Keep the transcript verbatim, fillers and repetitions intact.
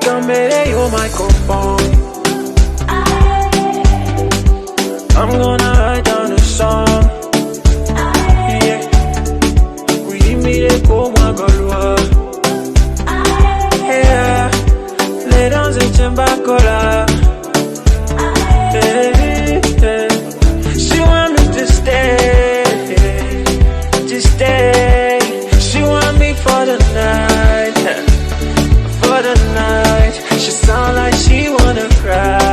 Come here, you microphone. I'm gonna write down a song. Yeah. We meet a go. Yeah. Lay down the chamber. Hey, hey. She want me to stay, to stay. She want me for the night, for the night. She sound like she wanna cry.